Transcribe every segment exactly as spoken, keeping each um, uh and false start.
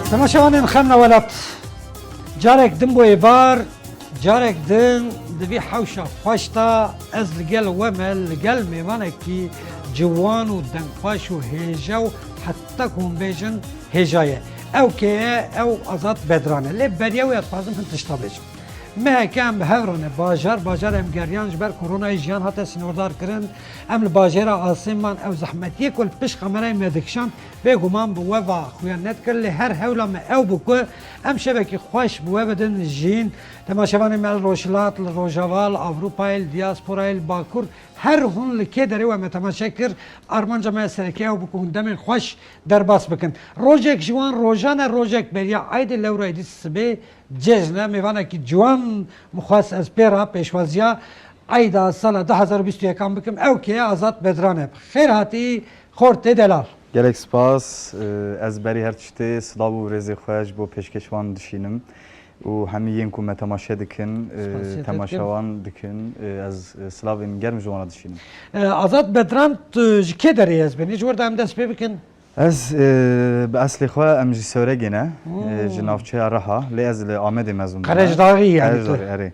Temaşevanên Xemla Welat, carek din bo êvar, carek din di vî hewşa xweş de ez li gel we me, li gel mêvanekî ciwan û dengxweş û hêja û heta ku hûn bêjin hêja ye. Ew kê ye? Ew Azad Bedran e. Lê beriya wê ez dixwazim hin tişta bêjim. Meheke em bi hev re ne. Bajar, bajar em geriyan ji ber koronayê jiyan hate sînordarkirin. Em li bajêra Asê man, ew zehmetiyê ku li pişt kamerayê me dikişand, bêguman bi we ve xuya nedikir, lê her hewla me ew bû ku em şevekî xweş bi we bidin jîn. Temaşevanê me li Rojhilat, li Rojava, li Ewropayê, li diasporayê, li Bakur, her hûn li kê derê we me temaşe kir. Armanca me sereke ew bû ku hûn demên xweş derbas bikin. Rojek ji wan rojan e, rojek beriya eydê, lewra êdî sibê cejn e. Mêvanekî ciwan min xwest ez pê re pêşwaziya eyda sala du hezar û bîst û yekan bikim. Ew kê ye? Azad Bedran e. Xêr hatî xortê delal. Gelek spas. Ee, ez berî her tiştê silav û rêzê xwe ji bo pêşkêşvan dişînim û hemî yên ku me temaşe dikin, e, Spasiyê te dikim. Temaşevan dikin, e, ez, e, silavên germ ji wana dişînim. E, Azad Bedran, tu ji kê derê yê ez bênî? Ji wir de em dest pê bikin. Ez, e, bi eslê xwe em ji Sewregê ne, e, Hmm. ji navçeya Riha, lê ez li Amedê mezin bûme. Qerejdaxî yani Qerejdaxî, tu. Erê.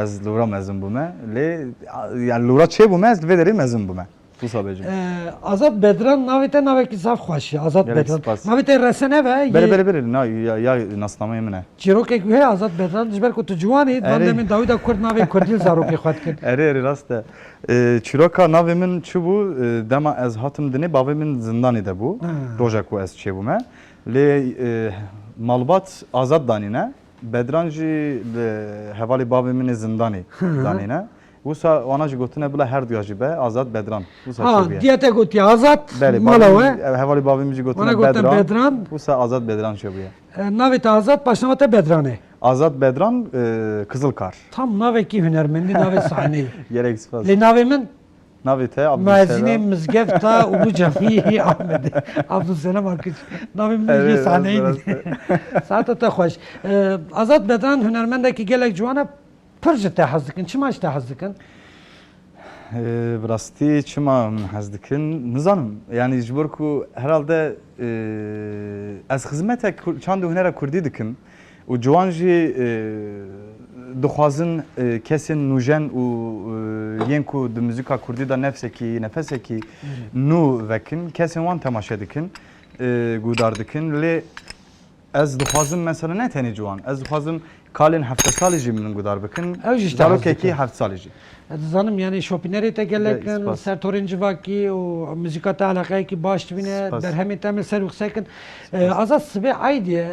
Ez li wira mezin bûme, lê, a, yani li wira çêbûme, ez li vê derê mezin bûme. Wisa bêjim. Ee, Azad Bedran, navê te navekî zaf xweş e. Azad Gelek Bedran. Spas. Navê te resen ev e? Belê, yê- belê, belê. Na, ya, ya nasnameyê min e. Çîrokek wî heye Azad Bedran, ji ber ku tu ciwan î, van Erê. demên dawî de kurd navê kurdî li zarokê xwe dikin. Erê, erê, rast e. Ee, çîroka navê min çi bû? Ee, dema ez hatim dinê, bavê min zindanê de bû. Ha. Roja ku ez çêbûme. Lê, e, malbat Azad danîne. Bedran jî li hevalê bavê min ê zindanê Hı hı. danîne. Wisa wana jî gotine bila her duya jî be Azad Bedran. Wisa Ha, çêbûye. diye te gotiye Azad, Belê, mala bavê we. min, ev hevalê bavê min jî gotine Wana gotine Bedran. Bedran. Wisa Azad Bedran çêbûye. E, navê te Azad, paşnava te Bedran e. Azad Bedran, e, Kizilkar. Tam navekî hunermendî, navê sahneyê. Gelek spas. Lê navê min? Navê te Muezzinê Abdulselam. Mizgefta Ulu Camiyê Amedê. Abdulselam Akıncı. Navê min Evet, jî sahneyê. evet, evet. Saeta te xweş. Ee, Azad Bedran hunermendekî gelek ciwan e, pir ji te hez dikin. Çima ji te hez dikin? Ee, bi rastî çima min hez dikin? Nizanim. Yani ji ber ku herhalde, ee, ez xizmetek kur-, çand û hunera kurdî dikim. Û ciwan jî, e, dixwazin, e, kesên nûjen û, e, yên ku di muzîka kurdî de nefsekî, nefesekî Hı. nû vekin, kesên wan temaşe dikin, e, guhdar dikin. Lê ez dixwazim mesela ne tenê ciwan, ez dixwazim kalên hefte salî jî min guhdar bikin. Ew jî ji te hez Zarokekî dikin. heft salî jî. Ez dizanim, yani şopînerê te gelek Gelek in, spas. ser torên civakî û muzîka te eleqeyekî baş dibîne, Spas. berhemên te em li ser wî qise kin. E, Spas. Azad, sibê eydê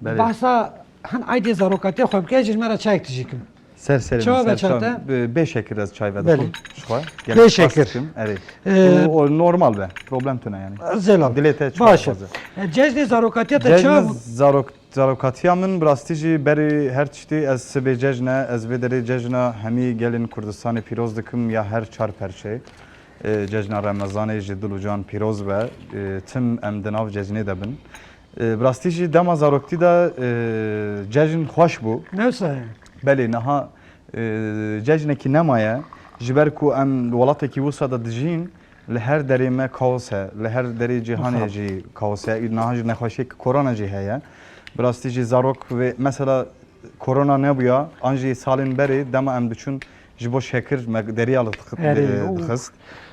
Belê. Behsa hin eydê zarokatiya xwe bike, ji me re çayek tijî kim. Ser serê Çawa min, be ser çawa çawa? Be, bê şekir ez çay Belê. vedixwim ji xwe. Bê Gelek spas şekir. dikim, erê. Ee, O, o normal be, problem tune yani. Zelal. Dilê te çok Baş e. fazla. E, cejnê zarokatiya te Cejna çawa bû? zarok-, zarokatiya min bi rastî jî berî her tiştî ez sibê cejne, ez vê derê cejna hemî gelên Kurdistanê pîroz dikim ya her çar perçeyê. E, cejna Remezanê ji dil û can pîroz be. E, tim em di nav cejnê de bin. E, bi rastî jî dema zaroktî de, e, cejn xweş bû. Ne wisa ye? Belê, niha, e, cejnekî nemaye. Ji ber ku em li welatekî wisa de dijîn, li her derê me kaos e, li her derê cîhanê Xab. jî kaos e. Niha jî nexweşiyek korona jî heye. Bi rastî jî zarok vê, mesela korona nebûya, an jî salên berê dema em diçûn ji bo şekir me deriya li dix-, Erê, di-, û dixist.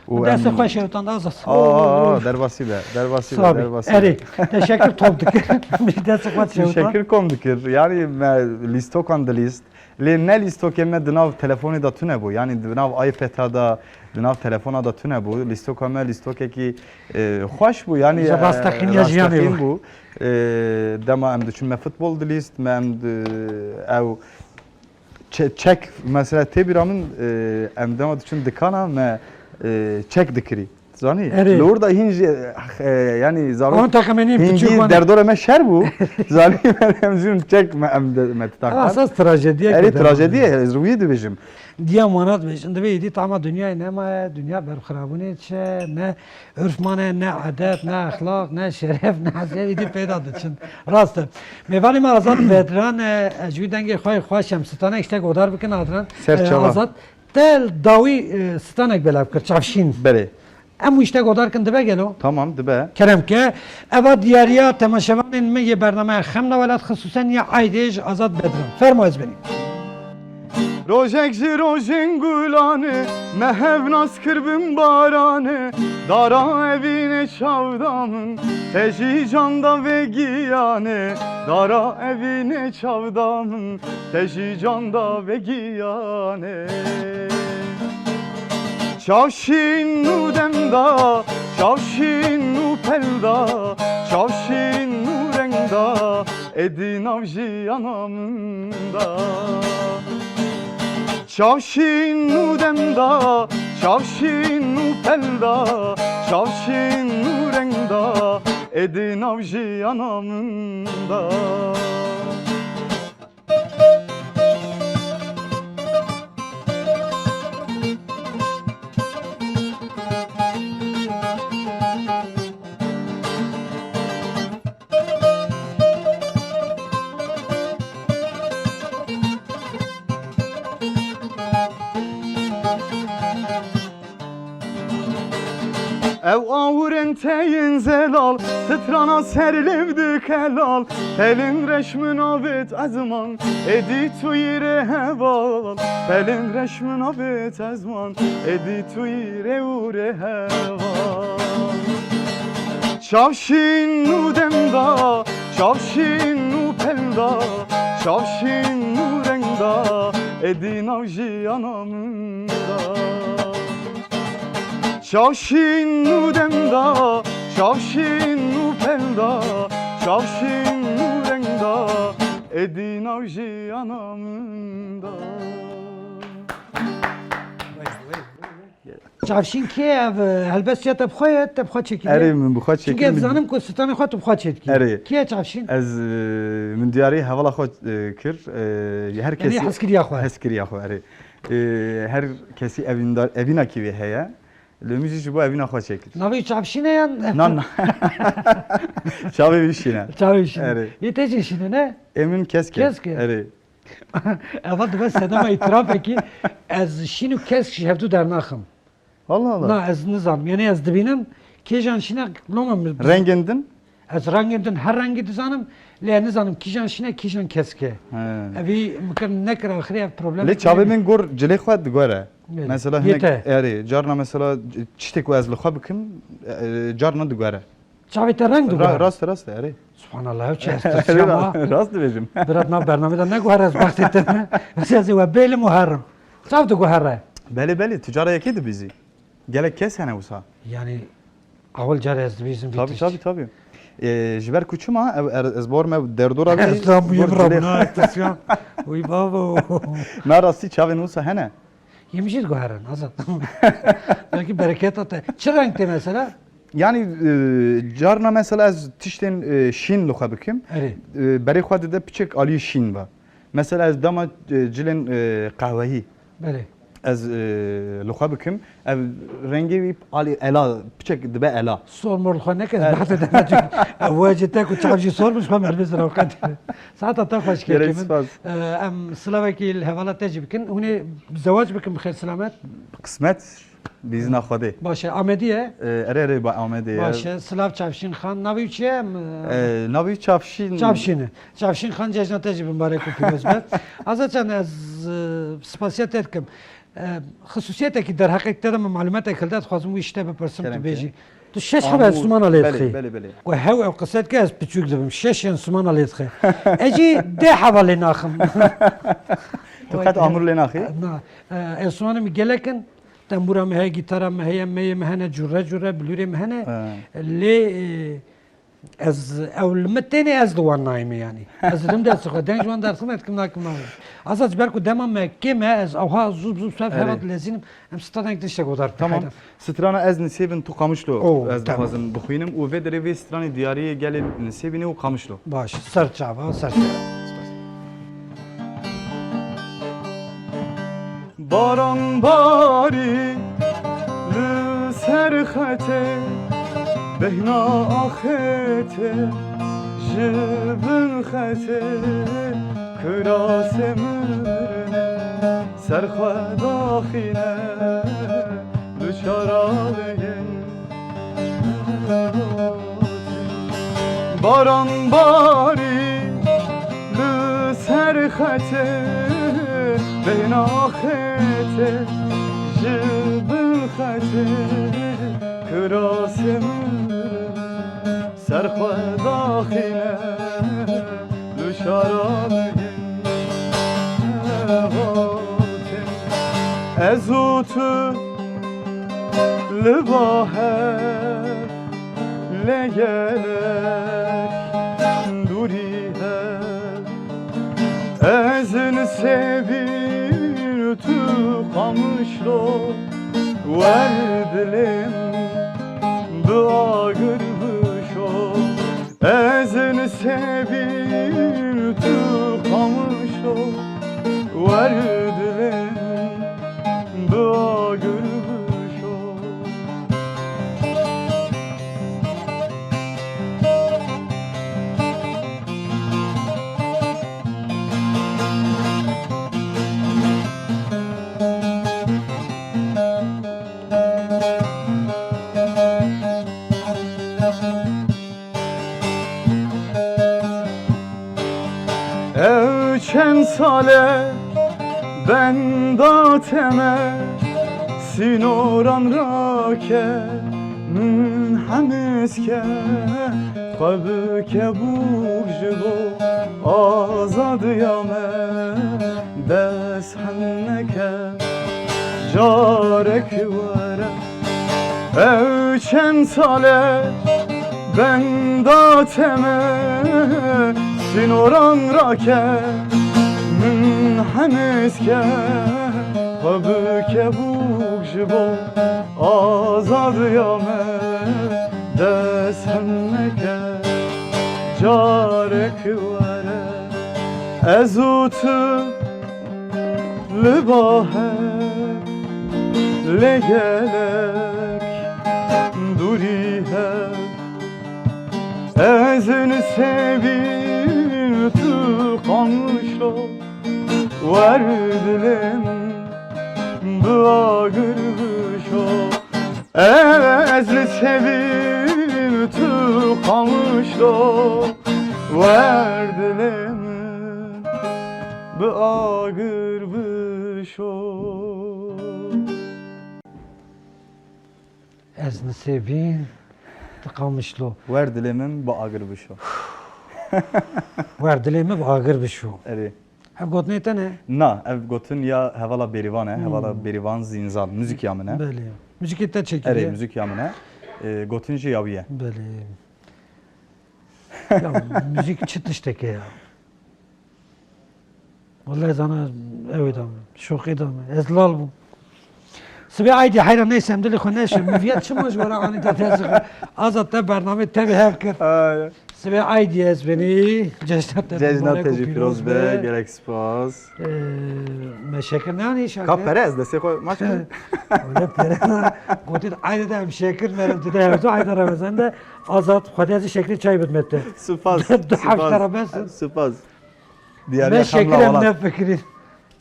Û Destê em xwe şewitand Azad. Aa, Oo, oo. derbasî be, derbasî be, Slavî. derbasî be. Erê, te şekir top dikir. Em jî destê xwe Çi şewitand. şekir kom dikir. Yani me lîstokan dilîst. Lê ne lîstokê me di nav telefonê de tune bû. Yani di nav iPad-a de, di nav telefona de tune bû. Lîstoka me lîstokekî, e, xweş bû. Yani, Ji e, rasteqîniya jiyanê rastaqîn bû. bû. E, dema em diçûn me futbol dilîst, me em di-, ew Çe-, çek, mesela tê bîra min, e, em dema diçûn dikana me, e, çek dikirî. Zanî? Erê. Li wir de hîn jî, e, yani zarok Wan teqemenî hîn piçûk jî wan. derdora me şer bû. Zanî? Em jî çek me, em de, me titan Ama kan. esas trajediye Erê ki trajediye, devam ez rûyê dibêjim. Diya manat bêjin, divê êdî tama dinyayê nemaye, dinya berxirabûnê çe, ne Urf mane, ne edet, ne exlaq, ne şeref, ne hesiyet, îdî pêda diçin. Rast e. Mêvanê me Azad Bedran e, ez ji wî dengê xwe yê xweş em stanek ji te guhdar bikin, Adnan. Ser E, çava. Azad, te li dawî, e, stanek belav kir, çavşîn. Belê. Em wî ji te godar kin dibe gelo? Tamam, dibe. Kerem ke. Eva diyariya temaşevanên me yê bernameya Xemna Welat, xisûsen ya Aydê ji Azad Bedran. Fermo ez benî. Rojek ji rojên gulanê, me hev nas kir bin baranê. Dara evînê çavda min, te jî can da vê giyanê. Dara evînê çavda min, te jî can da vê giyanê. Çav şîn û dem da, çav şîn û pel da, çav şîn û reng da, êdî nav jiyana min da. Çav şîn û dem da, çav şîn û pel da, çav şîn û reng da, êdî nav jiyana min da. Ew awirên te yên zelal, strana ser lêv dikelal. Pelên reş min avêt ezman, êdî tu yî rê heval. Pelên reş min avêt ezman, êdî tu yî rê û rê heval. Çav şîn û dem da, çav şîn û pel da, çav şîn û reng da, êdî nav jiyana min da. Çav şîn û dem da, çav şîn û pel da, çav şîn û reng da, êdî nav jiyana min da. Çavşîn kê ev, e, helbestiya te bi xwe ye, te bi xwe çêkiriye? Erê, min bi xwe çêkir. Çünkü ez dizanim ku stranê xwe tu bi xwe çêdikî. Erê. Kê ye Çavşîn? Ez, e, min diyarî hevala xwe, e, kir, e, her Yanî kesî heskiriya xwe. Heskiriya xwe, erê. E, her kesî evîndar, evîna kî vê heye. Lê min jî ji bo evîna xwe çêkir. Navê Çavşîn e yan? Na, na. Çavê wî şîn e. Çavê wî şîn e. Erê. Yê te jî şîn e, ne? Ê min kesk e. Kesk e. Erê. Eva dibe sedema îtirafekî, ez şîn û kesk ji hevdû dernaxim. Allah Allah. Na, ez nizanim. Yanî ez dibînim, kêjan şîn e, loma min. Rengên din? Ez rengên din her rengî dizanim, lê ez nizanim kîjan şîn e, kîjan kesk e. He. Evî min kir nekir axirê ev problem. Lê çavê min gor cilê xwe digore. Erê. Mesela Yê hinek, te. Erê, carna mesela c-, tiştê ku ez li xwe bikim, e, carna digore. Çavê te reng Ra-, digore. Rast, rast, erê. Subhanallah, ew çi ez tirsiya ma. Rast dibêjim. Birat, nav bernamê de neguhere ez behsê te me. Ez ê we bêlim û herim. Çav diguhere? Belê, belê, tu cara yekê dibîzî. Gelek kes hene wisa. Yanî, awil care ez dibîzim vî Tabii, tişt. Tabii, tabii. Ee, ji ber ku çima, ev, er, ez bor me derdora vî, Ez lan bûyim bor dilê rabûna, ez tirsiya. Uy babo. Na rastî çavên wisa hene. Yê min jî diguherin, Azad. Belkî bereketa te. Çi reng tê mesela? Yani, e, carna mesela ez tiştên, e, şîn li xwe bikim. Erê. E, berê xwe dide piçek alî şîn ve. Mesela ez dema, e, cilên, e, qehwehî Belê. ez, e, li xwe bikim. Ev rengê wî alî ela, piçek dibe ela. Sor mor li xwe neke, ez E- behsê te me çünkü ev wecê te ku çav jî sor min, ji xwe mervê ziraw qet. Saeta te xweş Gerek kekê min. spas. E, em silavekî li hevala te jî bikin. Hûn ê zewac bikin bi xêr silamet. Qismet. Bi izna Xwedê. Baş e, Amedî ye? Ee, erê, erê, ba Amedê ye. Baş e, silav Çavşîn Xan. Navê wî çi ye? Em, Ee, navê wî Çavşîn. Çavşîn e. Çavşîn Xan, cejna te jî bi mibarek û pîroz be. Azad Can, ez, e, spasiya te dikim. E, xisûsiyetekî derheqê te de min malumatek hilda, dixwazim wî ji te bipirsim, tu Kerem bêjî. ke. Tu şeş hebe Amûr. enstrumana lê Belê, dixî. belê, belê. Ku hew ew qised ke ez piçûk dibim. Şeş enstrumana lê dixî. Ez jî deh heba lê naxim. Tu qet amûr lê naxî? Na. E, enstrumana min gelek in. Tembûra me heye, gîtara me heye, meyê me hene, cûre cûre, bilûrê me hene. He. Lê, e, ez, ew li min tênê, ez li wan nayîme yanî. Ez didim destê xwe, deng ji wan derxime, dikim nakim nayîme. Azad, ji ber ku dema me kêm e, ez ewha zû zû ser Erê. heva dilezînim, em stranek din şegodar bikin. Tamam. Heyda. Strana ez nisêbin tu Qamişlo Oo, ez tamam. dixwazim bixwînim û vê derê vê stranê diyariyê gelê nisêbînê û Qamişlo. Baş, ser çava, ser çava. Baran barî li ser xetê, bêhna axêtê ji bin xetê, kirasê mirinê ser xwe daxîne, li çaralê yên Baran barî li ser xetê, bêhna xetê, ji bin xetê, kirasê min ser xwe daxîne, li şara min. Ez û tu li ba hev, lê gelek dûrî hev. Ez li Sêvîn, tu Qamişlo, wer dilê min bi agir bişo. Ez li Sêvîn, tu Qamişlo, wer dilê min bi agir bişo. Ew çend sal e benda te me, sînoran rake, min hemiz ke, xwe bike bûk ji bo azadiya me, dest hem neke, carek were. Ew çend sal e benda te me, sînoran rake, min hemiz ke, xwe bike bûk ji bo azadiya me, dest hem neke, carek were. Ez û tu li ba hev, lê gelek dûrî hev. Ez li Sêvîn, tu Qamişlo, wer dilê min bi agir bişo. Ez li Sêvîn, tu Qamişlo, wer dilê min bi agir bişo. Ez li Sêvîn, tu Qamişlo. Wer dilê min bi agir bişo. Wer dilê min bi agir bişo. Erê. Ev gotinê te ne? Na, ev gotin ya hevala Bêrîvan e, hevala Hmm. Bêrîvan Zînzal. Muzîk ya min e. Belê. Muzîkê te çêkiriye? Erê, muzîk ya min e. E, gotin jî ya wî ye. Belê. Ya, muzîk çi tiştek e ya? Wele zana ew ê da min, şoqê da min. Ez lal bûm. Sibê aydî heyra neyse em dilê xwe neşe. Miviyet çima ji were anî te tezixwe. Azad te bernamê te bi hev kir. Ay. Sibê aydî ez benî. Cejna te Cejna mubarek te û jî pîroz pîroz be. Be. Gelek spas. Ee, me şekir neanî şakir. Ka pere ez destê xwe maç kirim. Wele pere na. Gotin aydî de em şekir nerim. Tu de hevdu ayda Remezan de Azad xwe de ez şekirê çay bidme te. Spas. Du heft spas. Lira bes. Spas. Diyariya Xemla Welat. Me şekir em nefikirîn.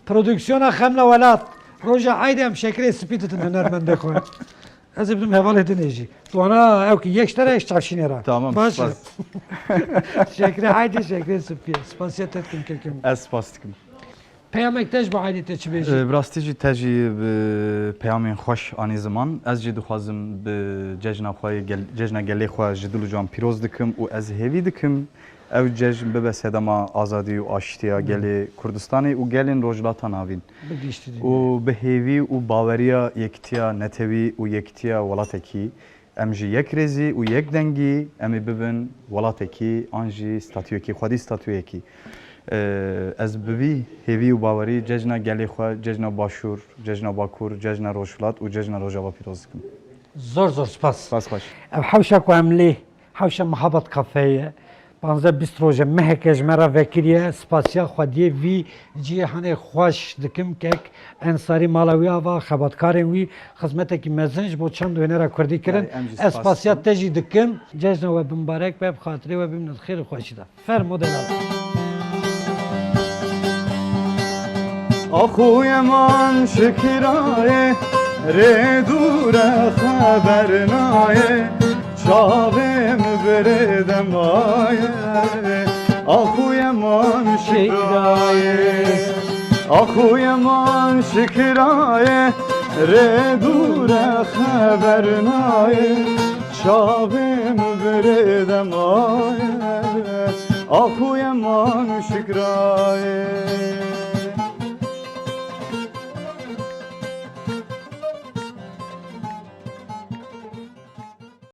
Prodüksiyona Xemla Welat. Roja aydê em şekirê spî didin hunermendê xwe. Ez ê bidim hevalê din ê jî. Tu ana ew ki yek ji te re, ez çavşînê re. Tamam, baş e. Spas. Şekirê aydê, şekirê spî. Spasiya te dikim kekim. Ez spas dikim. Peyamek te ji bo aydê te çi bêjî? Ee, bi rastî jî te jî bi peyamên xweş anî ziman. Ez jî dixwazim bi cejna xwe yê gel-, cejna gelê xwe ji dil û can pîroz dikim û ez hêvî dikim ew cejn bibe sedema azadî û aştiya gelê Kurdistanê û gelên Rojhilata Navîn. Bi giştî dî. Û bi hêvî û baweriya yekitiya netewî û yekitiya welatekî, em ji yek rêzî û yek dengî em ê bibin welatekî an jî statuyekî, xwedî statuyekî. Ee, ez bi vî hêvî û bawerî cejna gelê xwe, cejna Başûr, cejna Bakur, cejna Rojhilat û cejna Rojava pîroz dikim. Zor zor spas. Spas xweş. Ev hewşa ku em lê Hewşa Mihabad Kafeyê ye. Panzdeh bîst roj e meheke ji me re vekiriye. Spasiya xwediyê vî cihê hanê xweş dikim. Kek Ensarî mala wî ava, xebatkarên wî xizmetekî mezin ji bo çand û hunera kurdî kirin. Belê, em jî spas dikin. Ez spasiya te jî dikim. Cejna we bi mibarek be, bi xatirê we bimîne di xêr û xweşî de. Fermo delal. Axuyê man şikirayê, rê dûre xeber nayê. Çavê min birê de maye, axû yeman şikraye. Axû yeman şikraye, rê dûre xeber naye. Çavê min birê de maye, axû yeman şikraye.